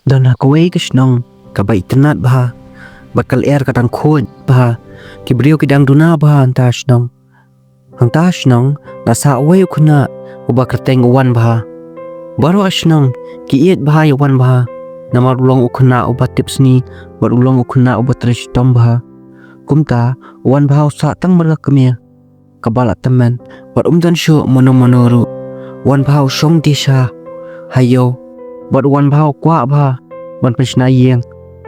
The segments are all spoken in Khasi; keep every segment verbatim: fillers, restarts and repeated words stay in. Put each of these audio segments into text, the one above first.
Don ha kawei ka shnong kaba itynnad bha bad ka lyer ka dang khuid bha. Ki briew ki dang duna bha hangta shnong. Hangta shnong la sah uwei u khynnah uba kyrteng u Wanbha. Baroh shnong ki ïeit bha ïa u Wanbha namar u long u khynnah uba tipsngi bad u long u khynnah uba trei shitom bha. Kumta u Wanbha u sah tang bad ka kmie kaba la tymmen bad um don shuh mano mano ruh. U Wanbha u shong die sha ha ïew bad u Wanbha u kwah bha ban pynshna ïing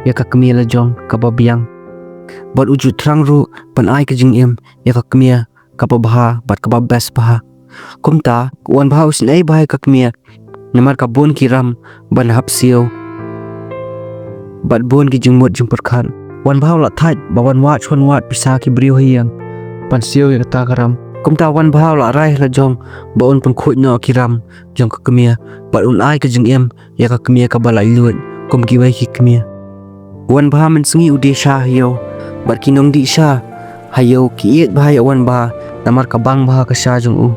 ïa ka kmie la jong kaba biang bad u ju thrang ruh ban ai ka jingim ïa ka kmie kaba bha bad kaba best bha. Kumta u Wanbha u sngew bha ïa ka kmie namar ka bun ki ram ban hap siew bad bun ki jingmut jingpyrkhat. U Wanbha u la thait ba wan wad wan wad pisa ki briew ha ïing ban siew ïa kata ka ram. Kumta u Wanbha u la rai ha la jong ba un pynkhuid noh ki ram jong ka kmie bad un ai ka jingim ïa ka kmie kaba la lut kum kiwei ki kmie. U Wanbha mynsngi u die sha ha ïew bad ki nongdih sha ha ïew ki ïeit bha ïa u Wanbha namar ka bang bha ka sha jong u.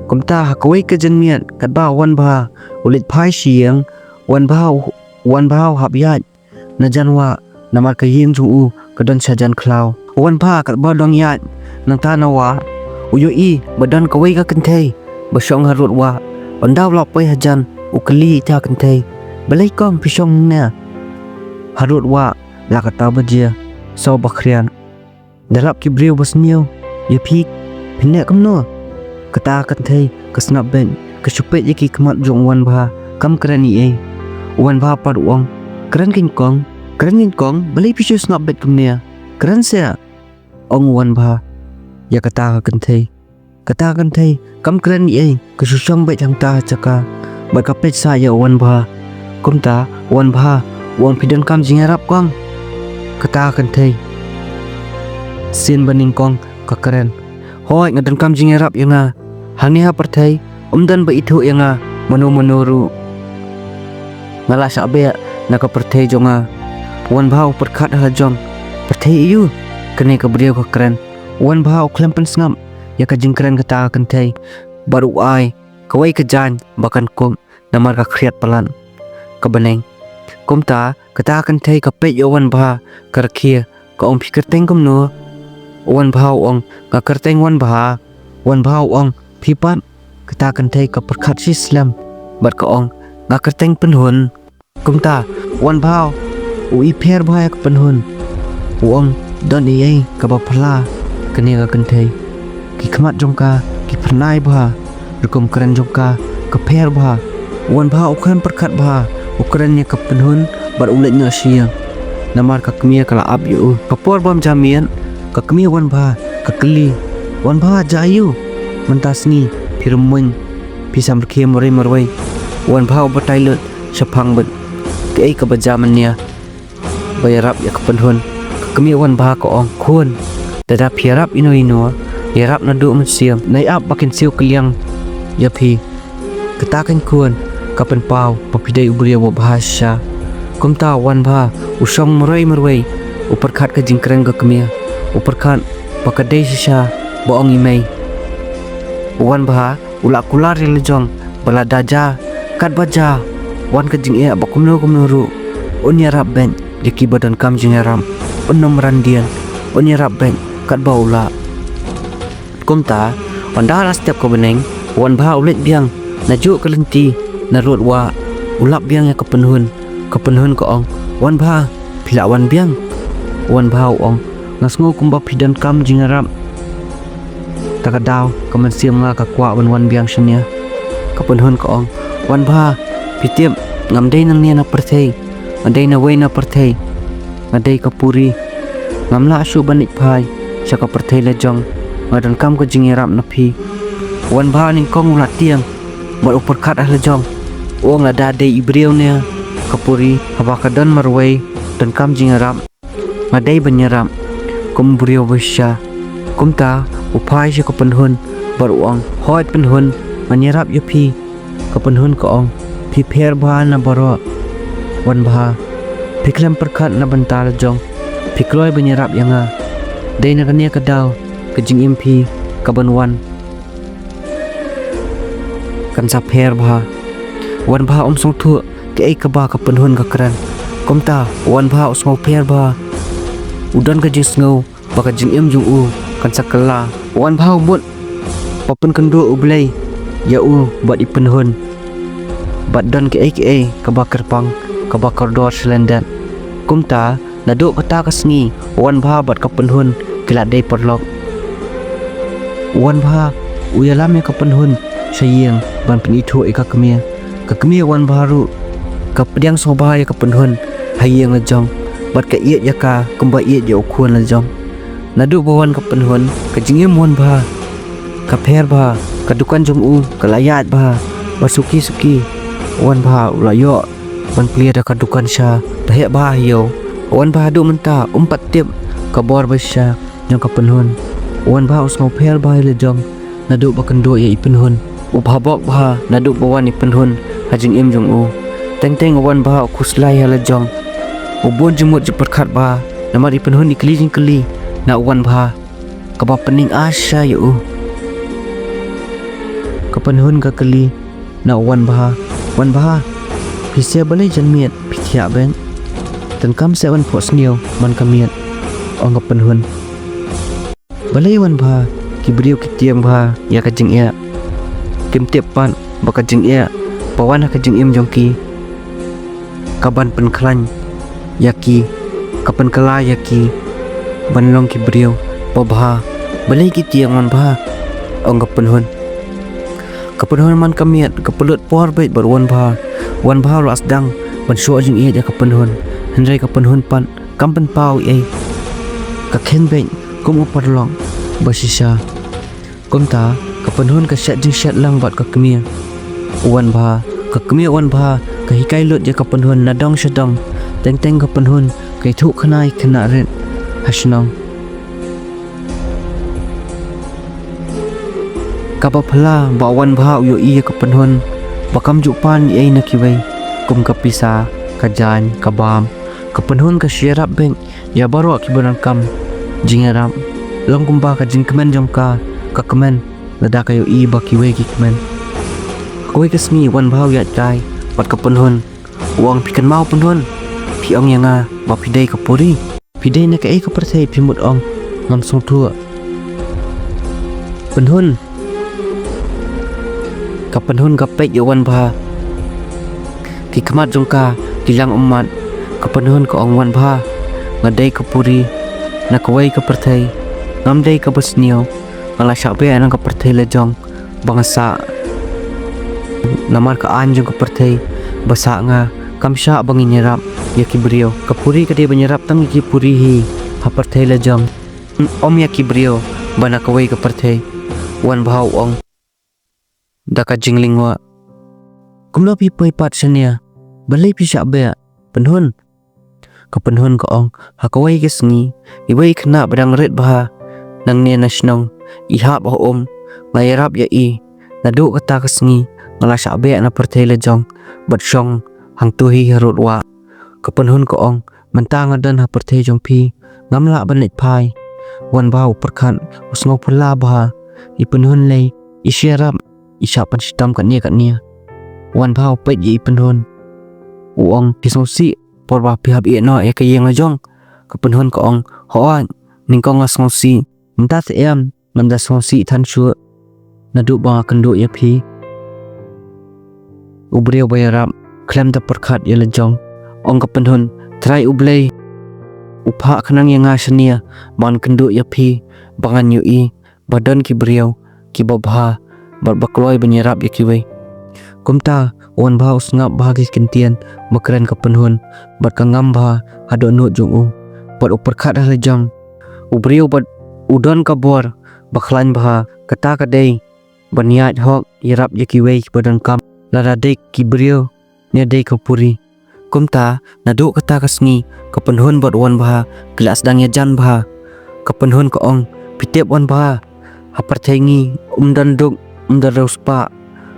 Kumta ha kawei ka janmiet katba u Wanbha u leit phai sha ïing, u Wanbha u, u Wanbha u hap ïaid na jan wah namar ka ïing jong u ka don sha jan khlaw. U Wanbha katba u dang ïaid nangta na wah u ïohi ba don kawei ka kynthei ba shong harud wah. Ynda u la poi hajan u kylli ïa ka kynthei, "Balei kong phi shong hangne harud wah la katta baje, saw ba khriat? Da lap ki briew ba sniew ïa phi, phin leh kumno?" Kata ka kynthei ka sngap beit, ka shu peit ïa ki khmat jong u Wanbha kam kren ei ei. U Wanbha pat u ong, "Kren keiñ kong, kren keiñ kong, balei phi shu sngap beit kumne? Kren seh," ong u Wanbha ïa kata ka kynthei. Kata ka kynthei kam kren ei ei, ka shu shong beit hangta ha jaka bad ka peit sah ïa u Wanbha. Kumta u Wanbha u ong, "Phi donkam jingïarap kong?" Kata ka kynthei, "Sien ba nyngkong ka kren, hooid nga donkam jingïarap ïa nga. Hangne ha pyrthei ym don ba ithuh ïa nga mano mano ruh. Nga la shah beh na ka pyrthei jong nga." U Wanbha u pyrkhat ha la jong, "Pyrthei aïu kane ka briew ka kren?" U Wanbha u khlem pynsngap ïa ka jingkren kata ka kynthei bad u ai kawei ka jaiñ ba kan kup namar ka khriat palat ka bneng. Kumta kata ka kynthei ka peit ïa u Wanbha ka rkhie, ka ong, "Phi kyrteng kumno?" U Wanbha u ong, "Nga kyrteng Wanbha." U Wanbha u ong, "Phi pat?" Kata ka kynthei ka pyrkhat shi slem bad ka ong, "Nga kyrteng Pynhun." Kumta u Wanbha u i pher bha ïa ka Pynhun. U ong, "Don ei ei kaba phylla kane ka kynthei. Ki khmat jong ka ki phyrnai bha, rukom kren jong ka ka pher bha." U Wanbha u khlem pyrkhat bha, u kren ïa ka Pynhun bad u leit noh sha ïing namar ka kmie ka la ap ïa u. Ka por bym jam miet ka kmie u Wanbha ka kylli, "Wanbha, jia aïu mynta sngi? Phi rymmuiñ, phi samrkhie marwei marwei." U Wanbha u batai lut shaphang bad kaei kaba jia mynne ba ïarap ïa ka Pynhun. Ka kmie u Wanbha ka ong, "Khun, lada phi ïarap ino ino, ïarap naduh mynsiem, nai ap ba kin siew kylliang ïa phi. Kata keiñ khun ka pynpaw ba phi dei u briew uba bha shisha." Kumta u Wanbha u shong marwei marwei, u pyrkhat ka jingkren ka kmie, u pyrkhat ba ka dei shisha ba ong i mei. U Wanbha u la kular ïa la jong ba lada jia katba jia, wan ka jingeh ba kumno kumno ruh, un ïarap beit ïa kiba donkam jingïarap, un nym ran dien, un ïarap beit katba u lah. Kumta ynda la step ka bneng, u Wanbha u leit biang najuh ka lynti narud wah, u lap biang ïa ka Pynhun. Ka Pynhun ka ong, "Wanbha, phi lah wan biang?" U Wanbha u ong, "Nga sngew kumba phi donkam jingïarap. Ta ka daw ka mynsiem nga ka kwah ban wan biang shane." Ka Pynhun ka ong, "Wanbha, phi tip ngam dei nangne na pyrthei, nga dei nawei na pyrthei. Nga dei ka puri. Ngam lah shuh ban leit phai sha ka pyrthei la jong. Nga donkam ka jingïarap na phi." U Wanbha nyngkong u la tieng bad u pyrkhat ha la jong, u ong, "Lada dei i briew ne ka puri haba ka don marwei donkam jingïarap, nga dei ban ïarap kum u briew ba shisha." Kumta u phai sha ka Pynhun bad u ong, "Hooid Pynhun, ngan ïarap ïa phi." Ka Pynhun ka ong, "Phi pher bha na baroh, Wanbha. Phi khlem pyrkhat na bynta la jong, phi kloi ban ïarap ïa nga. Dei na kane ka daw ka jingim phi kaban wan kan sa pher bha." U Wanbha um sngewthuh kaei kaba ka Pynhun ka kren. Kumta u Wanbha u sngewpher bha, u don ka jingsngew ba ka jingim jong u kan sa kylla. U Wanbha u mut ba pynkynduh U Blei ïa u bad i Pynhun, bad don kaei kaei kaba kyrpang, kaba kordor sha lyndet. Kumta naduh kata ka sngi u Wanbha bad ka Pynhun ki la dei paralok. U Wanbha u ïalam ïa ka Pynhun sha ïing ban pynithuh ïa ka kmie. Ka kmie u Wanbha ruh ka pdiang sngewbha ïa ka Pynhun ha ïing la jong, bad ka ïeit ïa ka kumba ïeit ïa u khun la jong. Naduh ba wan ka Pynhun, ka jingim u Wanbha ka pher bha, ka dukan jong u ka la ïaid bha, bad suki suki u Wanbha u la ïoh ban plie da ka dukan sha ba heh bha ha ïew. U Wanbha haduh mynta um pat tip ka bor ba shisha jong ka Pynhun. U Wanbha u sngewpher bha ïa la jong naduh ba kynduh ïa i Pynhun. U bhabok bha naduh ba wan i Pynhun ha jingim jong u. Teng teng u Wanbha u khuslai ha la jong. U bun jingmut jingpyrkhat bha namar i Pynhun i kylli jingkylli na u Wanbha kaba pynning asha ïa u. Ka Pynhun ka kylli na u Wanbha. Wanbha, phi seh balei janmiet phi thiah beit? Donkam seh ban phohsniew man ka miet, ong ka Pynhun. Balei Wanbha, ki briew ki tieng bha ïa ka jingeh. Kim tip pat ba ka jingeh ba wan ha ka jingim jong ki ka ban pynkhlaiñ ïa ki, ka pynkylla ïa ki ban long ki briew babha. Balei ki tieng Wanbha, ong ka Pynhun. Ka Pynhun man ka miet ka pynlut por beit bad u Wanbha. U Wanbha u la sdang ban shoh jingïeit ïa ka Pynhun, hynrei ka Pynhun pat kam pynpaw ei ei. Ka kheiñ beit kum u paralok ba shisha. Kumta ka Pynhun ka shet jingshet lang bad ka kmie u Wanbha. Ka kmie u Wanbha ka hikai lut ïa ka Pynhun na dong sha dong. Teng teng ka Pynhun ka ïathuh khana ïa ki khynnah rit ha shnong. Kaba phylla ba u Wanbha u ïohi ïa ka Pynhun ba kam ju pan ei ei na kiwei, kum ka pisa, ka jaiñ, ka bam. Ka Pynhun ka shu ïarap beit ïa baroh kiba donkam jingïarap. Long kumba ka jingkmen jong ka ka kmen lada ka ïohi ba kiwei ki kmen. Ha kawei ka sngi u Wanbha u ïaid kai bad ka Pynhun. U ong, phi kynmaw Pynhun, phi ong ïa nga ba phi dei ka puri. Phi dei na kaei ka pyrthei phi mut ong, ngam sngewthuh. Pynhun. Ka Pynhun ka peit ïa u Wanbha. Ki khmat jong ka ki lang ummat. Ka Pynhun ka ong, Wanbha, nga dei ka puri na kawei ka pyrthei. Ngam dei kaba sniew. Nga la shah beh na ka pyrthei la jong ba nga sah. Namar ka aiñ jong ka pyrthei ba sah nga, kam shah ba ngin ïarap ïa ki briew. Ka puri ka dei ban ïarap tang ïa ki puri hi ha pyrthei la jong, ym ïa ki briew ba na kawei ka pyrthei. U Wanbha u ong da ka jinglyngngoh. Kumno phi poi pat shane? Balei phi shah beh, Pynhun? Ka Pynhun ka ong, ha kawei ka sngi, iwei i khynnah ba dang rit bha nangne na shnong i hap ha um, nga ïarap ïa i. Naduh kata ka sngi nga la shah beh na pyrthei la jong bad shong hangto hi harud wah. Ka Pynhun ka ong, mynta nga don ha pyrthei jong phi, ngam lah ban leit phai. U Wanbha u pyrkhat, u sngewphylla bha. I Pynhun lei i shu ïarap, i shah pynshitom katne katne. U Wanbha u peit ïa i Pynhun, u ong, phi sngewsih por ba phi hap ïeh noh ïa ka ïing la jong? Ka Pynhun ka ong, hooid, nyngkong nga sngewsih, mynta te em, ngam da sngewsih than shuh naduh ba nga kynduh ïa phi. U briew ba ïarap khlem da pyrkhat ïa la jong, ong ka Pynhun, Trai U Blei u phah khnang ïa nga shane ba ngan kynduh ïa phi, ba ngan ïohi ba don ki briew kiba bha bad ba kloi ban ïarap ïa kiwei. Kumta u Wanbha u sngap bha ki kyntien ba kren ka Pynhun bad ka ngam bha ha dohnud jong u, bad u pyrkhat ha la jong, u briew ba u don ka bor ba khlaiñ bha, kata ka dei ban ïaid hok ïarap ïa kiwei kiba donkam, lada dei ki briew ne dei ka puri. Kumta naduh kata ka sngi ka Pynhun bad u Wanbha ki la sdang ïajan bha. Ka Pynhun ka ong, phi tip Wanbha, ha pyrthei ngi um don duk, um don riewspah.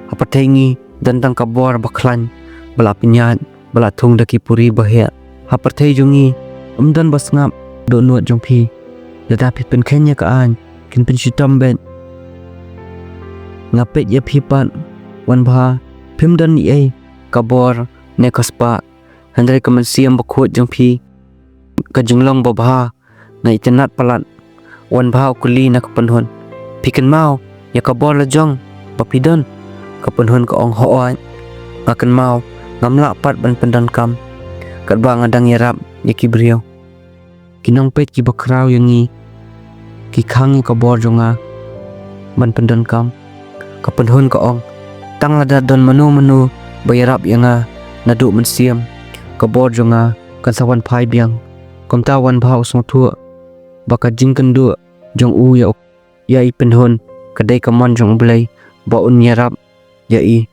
Ha pyrthei ngi don tang ka bor ba khlaiñ, ba la pynïaid, ba la thung da ki puri ba heh. Ha pyrthei jong ngi um don ba sngap dohnud jong phi. Lada phi pynkheiñ ïa ka aiñ kin pynshitom beit. Nga peit ïa phi pat Wanbha, phim don ei ei ka bor ne ka spah, hynrei ka mynsiem bakhuid jong phi, ka jinglong babha, nga itynnad palat. U Wanbha u kylli na ka Pynhun, phi kynmaw ïa ka bor la jong ba phi don? Ka Pynhun ka ong, hooid, nga kynmaw, ngam lah pat ban pyndonkam katba nga dang ïarap ïa ki briew. Ki nongpeit kiba khraw ïa ngi ki khang ïa ka bor jong nga ban pyndonkam. Ka Pynhun ka ong, tang lada don mano mano ba ïarap ïa nga naduh mynsiem, ka bor jong nga kan sa wan phai biang. Kumta u Wanbha u sngewthuh ba ka jingkynduh jong u ïa u, ïa i Pynhun ka dei ka mon jong U Blei ba un ïarap ïa i.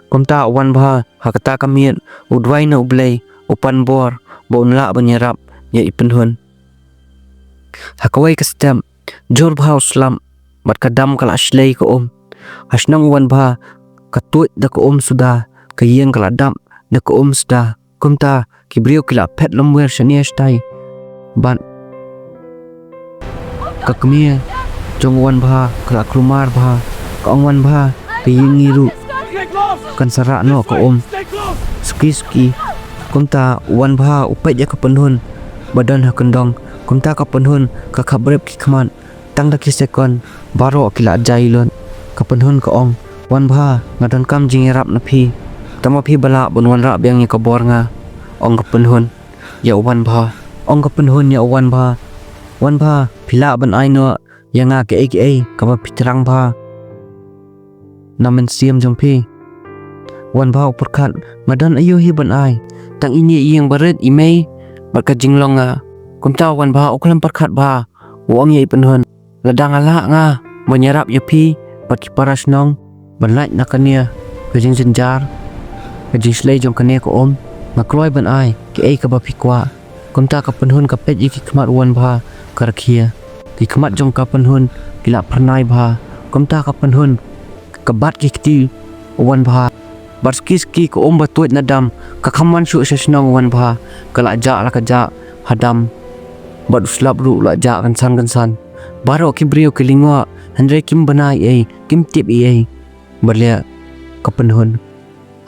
Kumta u Wanbha ha kata ka miet u duwai na U Blei u pan bor ba un lah ban ïarap ïa i Pynhun. Ha kawei ka step, jur bha u slap bad ka dam ka la shlei ka um. Ha shnong u Wanbha ka tuid da ka um suda, ka ïing ka la dap da ka um suda. Kumta ki briew ki la phet lymwer shane shatai. Bad ka kmie jong u Wanbha ka la kulmar bha, ka ong, Wanbha, ka ïing ngi ruh kan sa rah noh ka um. Suki suki. Kumta u Wanbha u peit ïa ka Pynhun ba don ha kyndong. Kumta ka Pynhun ka khapbrep ki khmat. Tang da ki sekon baroh ki la jai lut. Ka Pynhun ka ong, Wanbha, nga donkam jingïarap na phi. Tang ma phi ba lah ban wanrah biang ïa ka bor nga, ong ka Pynhun ïa u Wanbha. Ong ka Pynhun ïa u Wanbha, Wanbha, phi lah ban ai noh ïa nga kaei kaei kaba phi thrang bha na mynsiem jong phi. U Wanbha u pyrkhat, nga don aïu hi ban ai? Tang ine i ïing barit i mei bad ka jinglong nga. Kumta u Wanbha u khlem pyrkhat bha, u ong ïa i Pynhun, lada nga lah nga ban ïarap ïa phi bad ki para shnong ban lait na kane ka jingjynjar, ka jingshlei jong kane ka um, nga kloi ban ai kaei kaba phi kwah. Kumta ka Pynhun ka peit ïa ki khmat u Wanbha ka rkhie. Ki khmat jong ka Pynhun ki la phyrnai bha. Kumta ka Pynhun ka bat ki kti u Wanbha. Bad suki suki ka um ba tuid na dam ka kham wan shuh sha shnong u Wanbha. Ka la jah la ka jah ha dam. Bad u slap ruh u la jah kynsan kynsan. Baroh ki briew ki lyngngoh hynrei kim bna ei ei, kim tip ei ei ba leh ka Pynhun.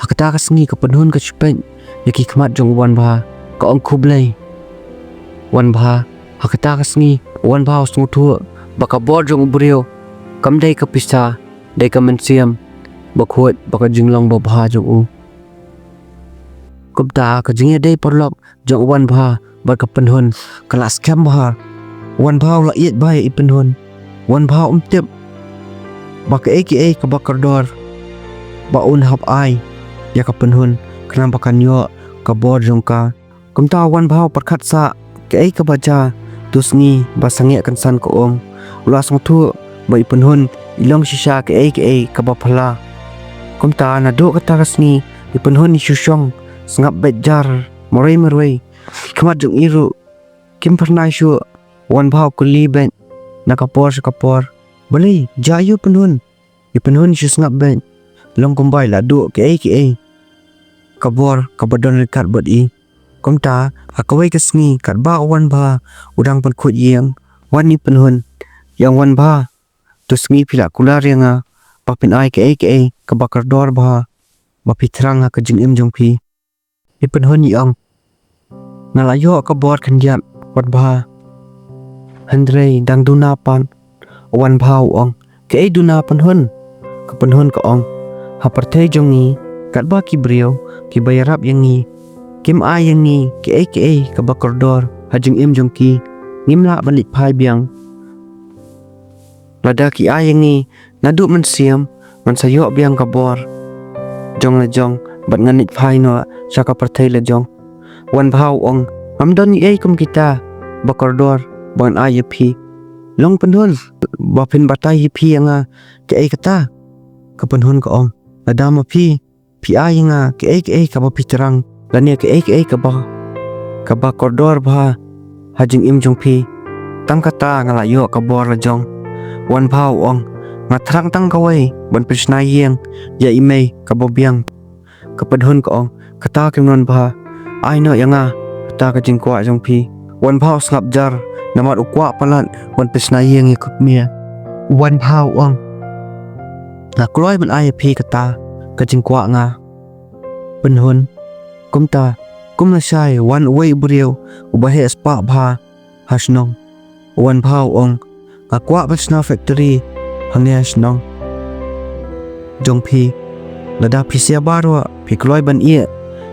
Ha kata ka sngi ka Pynhun ka shu peit ïa ki khmat jong u Wanbha, ka ong, khublei Wanbha. Ha kata ka sngi u Wanbha u sngewthuh ba ka bor jong u briew kam dei ka pisa, dei ka mynsiem bakhuid bad ka jinglong babha jong u. Kumta ka jingïadei paralok jong u Wanbha bad ka Pynhun ka la skhem bha. U Wanbha u la ïeit bha ïa i Pynhun. U Wanbha um tip ba kaei kaei kaba kordor ba un hap ai ïa ka Pynhun khnang ba kan ïoh ka bor jong ka. Kumta u Wanbha u pyrkhat sah kaei kaba jia tu sngi ba sangeh kynsan ka um. U la sngewthuh ba i Pynhun i long shisha kaei kaei kaba phylla. Kumta naduh kata ka sngi i Pynhun i shu shong sngap beit jar marwei marwei. Ki khmat jong i ruh kim phyrnai shuh. U Wanbha u kylli beit na ka por sha ka por, balei, jia aïu Pynhun? I Pynhun i shu sngap beit, long kumba i la duh kaei kaei ka bor kaba don ryngkat bad i. Kumta ha kawei ka sngi katba u Wanbha u dang pynkhuid ïing, wan i Pynhun. Ïa u Wanbha, tu sngi phi la kular ïa nga ba phin ai kaei kaei kaba kordor bha ba phi thrang ha ka jingim jong phi. I Pynhun i ong, nga la ïoh ka bor khyndiat wat bha, hynrei dang duna pat. U Wanbha u ong, kaei duna Pynhun? Ka Pynhun ka ong, ha pyrthei jong ngi katba ki briew kiba ïarap ïa ngi kim ai ïa ngi kaei kaei kaba kordor ha jingim jong ki, ngim lah ban leit phai biang. Lada ki ai ïa ngi naduh mynsiem, ngan sa ïoh biang ka bor jong la jong bad ngan leit phai noh sha ka pyrthei la jong. U Wanbha u ong, ngam don ei ei kum kita ba kordor ba ngan ai ïa phi. Long Pynhun, ba phin batai hi phi ïa nga kaei kata? Ka Pynhun ka ong, lada ma phi phi ai ïa nga kaei kaei kaba phi thrang lane kaei kaei kaba, kaba kordor bha ha jingim jong phi, tang kata nga la ïoh ka bor la jong. U Wanbha u ong, nga thrang tang kawei, ban pynshna ïing ïa i mei kaba biang. Ka Pynhun ka ong, kata kim don bha, ai noh ïa nga kata ka jingkwah jong phi. U Wanbha u sngap jar namar u kwah palat ban pynshna ïing ïa ka kmie. U Wanbha u ong, nga kloi ban ai ïa phi kata ka jingkwah nga. Pynhun. Kumta, kum lashai, wan uwei u briew uba heh spah bha ha shnong. U Wanbha u ong, nga kwah ban shna factory hangne ha shnong jong phi. Lada phi shia baroh, phi kloi ban ïeh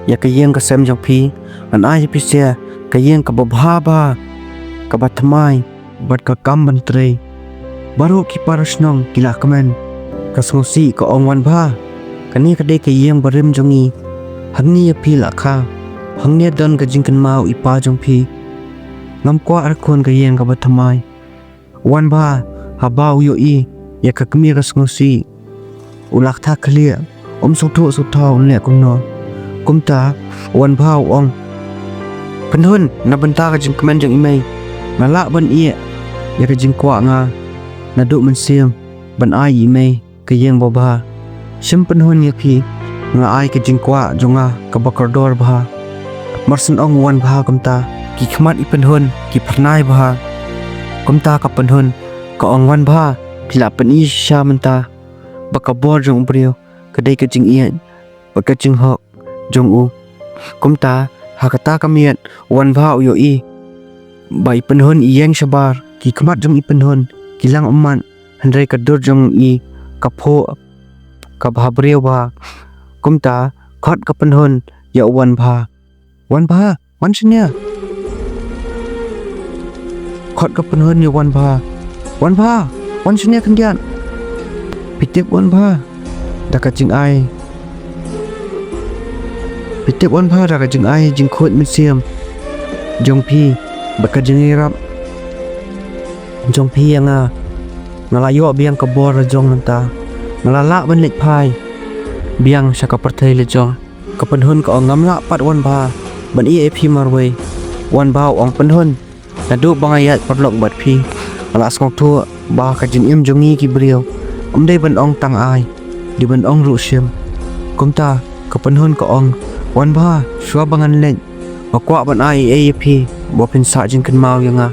ïa ka ïing ka sem jong phi, ngan ai ïa phi shia ka ïing kaba bha bha, kaba thymmai bad ka kam ban trei. Baroh ki para shnong ki la kmen. Ka Sngewsih ka ong, Wanbha, kane ka dei ka ïing barim jong ngi. Hangne ïa phi la kha. Hangne don ka jingkynmaw i pa jong phi. Ngam kwah ruh khun ka ïing kaba thymmai. Wanbha haba u ïohi ïa ka kmie ka Sngewsih, u la kthah khlieh, um sngewthuh sngewthaw un leh kumno. Kumta u Wanbha u ong, Pynhun, na bynta ka jingkmen jong i mei, nga lah ban ïeh ïa ka jingkwah nga naduh mynsiem ban ai i mei ka ïing babha. Shim Pynhun ïa phi, nga ai ka jingkwah jong nga kaba kordor bha. Mar shen ong u Wanbha kumta, ki khmat i Pynhun ki phyrnai bha. Kumta ka Pynhun ka ong, Wanbha, phi la pyni shisha mynta ba ka bor jong u briew ka dei ka jingïeit bad ka jinghok jong u. Kumta ha kata ka miet u Wanbha u ïohi ba i Pynhun i ïeng shabar. Ki khmat jong i Pynhun ki lang ummat, hynrei ka dur jong i ka phuh, ka bha briew bha. Kumta khot ka Pynhun ïa u Wanbha. Wanbha, wan shane. Khot ka Pynhun ïa u Wanbha. Wanbha, wan shane khyndiat. Phi tip Wanbha, da ka jingai, phi tip Wanbha, da ka jingai jingkhuid mynsiem jong phi bad ka jingïarap jong phi ïa nga, nga la ïoh biang ka bor la jong mynta. Nga la lah ban leit phai biang sha ka pyrthei la jong. Ka Pynhun ka ong, ngam lah pat Wanbha ban ïeh ïa phi marwei. Wanbha u ong, Pynhun, naduh ba nga ïaid paralok bad phi, nga la sngewthuh ba ka jingim jong ngi ki briew ym dei ban ong tang ai, dei ban ong ruh shim. Kumta ka Pynhun ka ong, Wanbha, shuwa ba ngan leit, nga kwah ban ai ei ei ïa phi ba phin sah jingkynmaw ïa nga.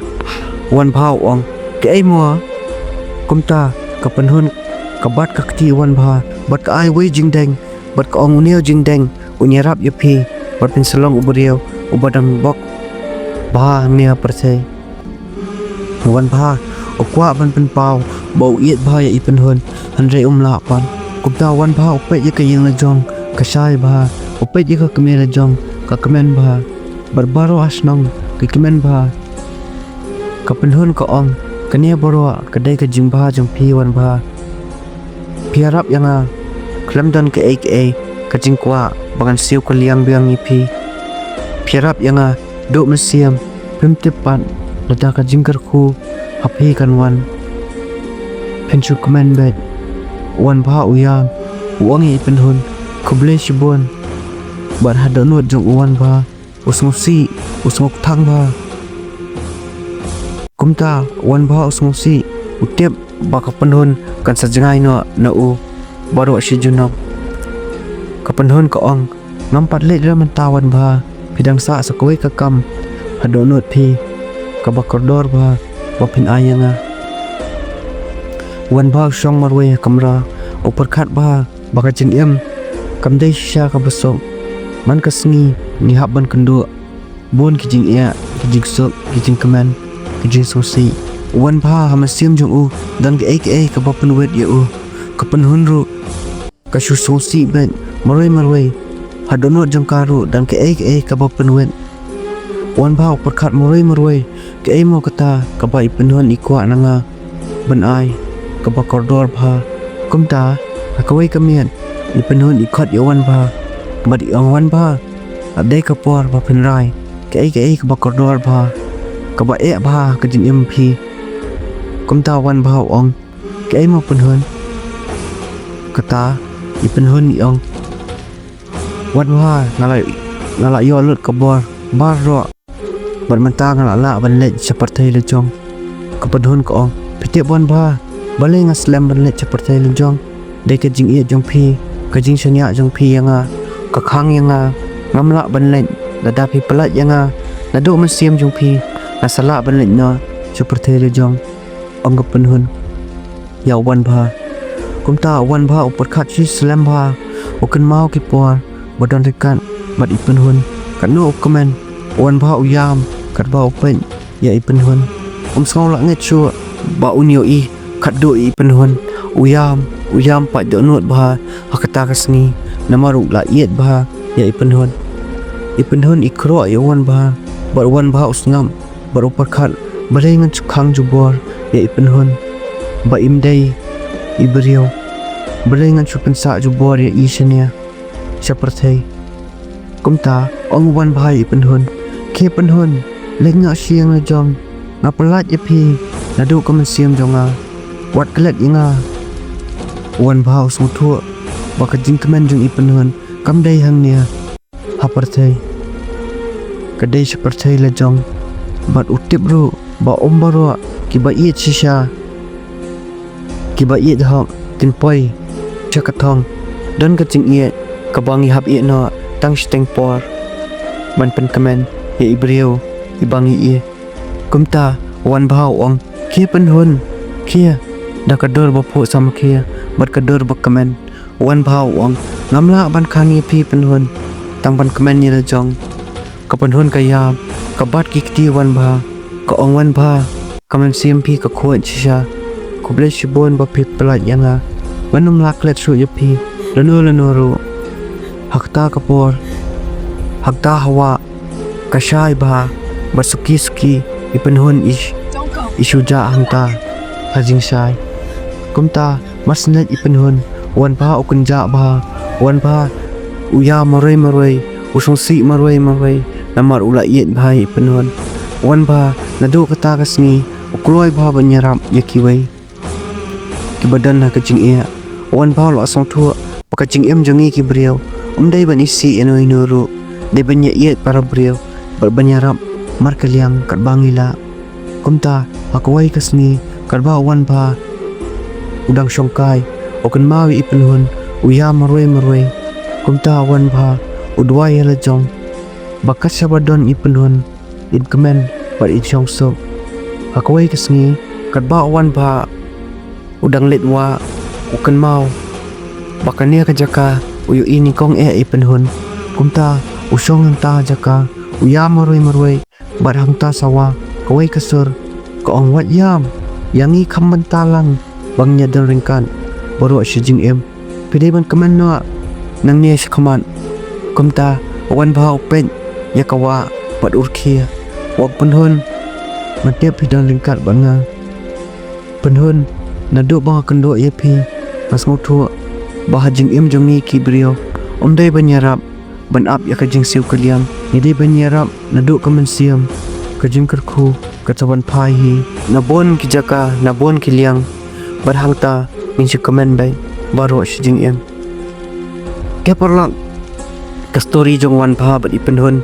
Wanbha u ong, kaei mo? Kumta ka Pynhun ka bat ka kti Wanbha bad ka ai wei jingdeng bad ka ong, une u jingdeng un ïarap ïa phi bad phin sa long u briew uba dang bok bha hangne ha pyrthei. Wanbha u kwah ban pynpaw ba u ïeit bha ïa i Pynhun, hynrei um lah pat. Kumta Wanbha u peit ïa ka ïing la jong, ka shai bha. U peit ïa ka kmie la jong, ka kmen bha. Bad baroh ha shnong ki kmen bha. Ka Pynhun ka ong, kane baroh ka dei ka jingbha jong phi Wanbha. Phi ïarap ïa nga khlem don kaei kaei ka jingkwah ba ngan siew kylliang biang ïa phi. Phi ïarap ïa nga duh mynsiem, phim tip pat lada ka jingkyrkhu ha phi kan wan. Phin shu kmen beit. U Wanbha u ïam, u ong ïa i Pynhun, khublei shibun. Bad ha dohnud jong u Wanbha u Sngewsih u sngewkthang bha. Kumta u Wanbha u Sngewsih u tip ba ka Pynhun kan sa jngai noh na u baroh shi junom. Ka Pynhun ka ong, ngam pat leit re mynta Wanbha, phi dang sah sa kawei ka kam ha dohnud phi kaba kordor bha ba phin ai ïa nga. U Wanbha u shong marwei ha kamra, u pyrkhat bha ba ka jingim kam dei shisha kaba suk. Man ka sngi ngi hap ban kynduh bun ki jingeh, ki jingsuk, ki jingkmen, ki jingsngewsih. U Wanbha ha mynsiem jong u don kaei kaei kaba pynwit ïa u. Ka Pynhun ruh ka shu sngewsih beit marwei marwei. Ha dohnud jong ka ruh don kaei kaei kaba pynwit. U Wanbha u pyrkhat marwei marwei, kaei mo kata kaba i Pynhun i kwah na nga ban ai kaba kordor bha. Kumta ha kawei ka miet i Pynhun i khot ïa u Wanbha bad i ong, Wanbha, ap dei ka por ba phin rai kaei kaei kaba kordor bha, kaba eh bha ka jingim phi. Kumta u Wanbha u ong, kaei mo Pynhun? Kata i Pynhun i ong, Wanbha, nga la, nga la ïoh lut ka bor baroh bad mynta nga la lah ban leit sha pyrthei la jong. Ka Pynhun ka ong, phi tip Wanbha, balei nga slem ban leit sha pyrthei la jong? Dei ka jingïeit jong phi, ka jingshaniah jong phi ïa nga ka khang ïa nga. Ngam lah ban leit, lada phi pyllait ïa nga naduh mynsiem jong phi, nga sa lah ban leit noh sha pyrthei la jong, ong ka Pynhun ïa u Wanbha. Kumta u Wanbha u pyrkhat shi slem bha, u kynmaw ki por, ba don ryngkat bad i Pynhun. Katno u kmen, u Wanbha u ïam katba u peit ïa i Pynhun. Um sngew lah ngeit shuh ba un ïohi katduh i Pynhun. U ïam, u ïam pat dohnud bha ha kata ka sngi namar u la ïeit bha ïa i Pynhun. I Pynhun i khroh ïa u Wanbha bad u Wanbha u sngap bad u pyrkhat, balei ngan shu khang jubor ïa i Pynhun ba im dei i briew? Balei ngan shu pynsah jubor ïa i shane sha pyrthei? Kumta ong u Wanbha ïa i Pynhun, khie Pynhun, leit noh sha ïing la jong, nga pyllait ïa phi naduh ka mynsiem jong nga, wat klet ïa nga. U Wanbha u sngewthuh ba ka jingkmen jong i Pynhun kam dei hangne ha pyrthei, ka dei sha pyrthei la jong. Bad u tip ruh ba um baroh kiba ïeit shisha, kiba ïeit hok kin poi sha ka thong. Don ka jingïeit kaba ngi hap ïeh noh tang shiteng por ban pynkmen ïa i briew iba ngi ïeit. Kumta u Wanbha u ong, khie Pynhun, khie, da ka dur ba phuh samrkhie bad ka dur ba kmen. U Wanbha u ong, ngam lah ban khang ïa phi Pynhun, tang ban kmen ïa la jong. Ka Pynhun ka ïam, ka bat ki kti u Wanbha, ka ong, Wanbha, ka mynsiem phi ka khuid shisha. Khublei shibun ba phi pyllait ïa nga. Ngan ym lah klet shuh ïa phi lano lano ruh. Ha kata ka por, ha kata ka wah, ka shai bha bad suki suki i Pynhun i sh-, i shu jah hangta ha jingshai. Kumta mar shen leit i Pynhun, u Wanbha u kynjah bha, u Wanbha u ïam marwei marwei, u sngewsih marwei marwei namar u la ïeit bha ïa i Pynhun. U Wanbha naduh kata ka sngi u kloi bha ban ïarap ïa kiwei kiba don ha ka jingeh. U Wanbha u la sngewthuh ba ka jingim jong ngi ki briew um dei ban isih ïano ïano ruh, dei ban ïaieit para briew bad ban ïarap markylliang katba ngi lah. Kumta ha kawei ka sngi katba u Wanbha u dang shongkai, u kynmaw ïa i Pynhun, u ïam marwei marwei. Kumta u Wanbha u duwai ïa la jong ba kat shaba don i Pynhun, in kmen bad in shong suk. Ha kawei ka sngi katba u Wanbha u dang leit wah, u kynmaw ba kane ka jaka u ïohi nyngkong eh i Pynhun. Kumta u shong hangta ha jaka, u ïam marwei marwei bad hangta sawa kawei ka sur ka ong, wat ïam, ïa ngi kham bynta lang ba ngin ïadon ryngkat baroh shi jingim. Phi dei ban kmen noh nangne shakhmat. Kumta u Wanbha u peit ïa ka wah bad u rkhie, u ong, Pynhun, nga tip phi don ryngkat bad nga. Pynhun, naduh ba nga kynduh ïa phi nga sngewthuh ba ha jingim jong ngi ki briew um dei ban ïarap ban ap ïa ka jingsiew kylliang. Ngi dei ban ïarap naduh ka mynsiem, ka jingkyrkhu ka sa wan phai hi na bun ki jaka, na bun ki liang. Bad hangta ngin shu kmen beit baroh shi jingim. Te paralok, ka story jong u Wanbha bad i Pynhun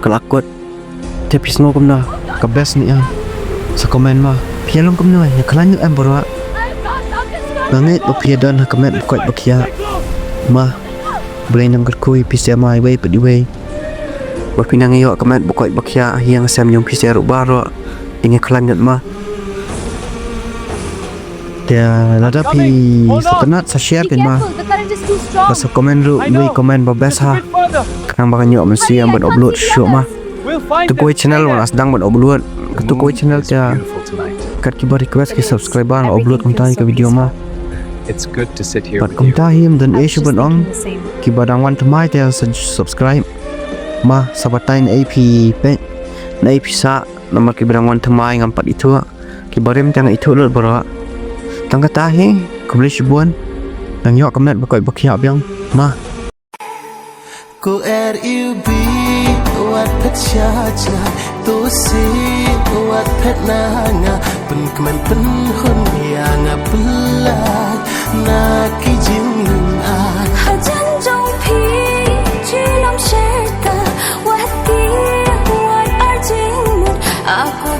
ka la kut. Te phi sngew kumno? Ka best ne em? Sa comment ma. Phi ïa long kumno, ïa khlaiñ ne em baroh? Nga ngeit ba phi ïa don ha ka met ba koit ba khiah. Ma, Blei un nang kyrkhu ïa phi sha ma iwei pa iwei. Ba phi nang ïoh ka met ba koit ba khiah ha ïing ha sem jong phi sha ruh baroh. Ïa ngi khlaiñ lut ma. Te lada phi sngewtynnat sa share phi ma. Bad sa comment ruh iwei comment ba best ha. Khnang ba kan ïoh mynsiem ban upload shuh ma. Kato kawei channel wan la sdang ban upload. Kato kawei channel te kat kiba request ki subscriber la upload kumta ïa ka video ma. Bad kumta hi ym don ei shuh ban ong. Kiba dang wan thymmai te sa subscribe ma, sa batai na ei phi peit, na ei phi sah. Namar kiba dang wan thymmai ngam pat ithuh. Kiba rim te nga ithuh lut baroh. Tang kata hi, khublei shibun. Nang ïoh ka met ba koit ba khiah biang ma. Ko er iu bi wat phet sha jngai, to si wat phet na nga, pynkmen pynhun ïa nga, pynlait na ki jinglyngngai. Hajan jong phi jin ym shai ta, wat ti wat ar jingmut, aku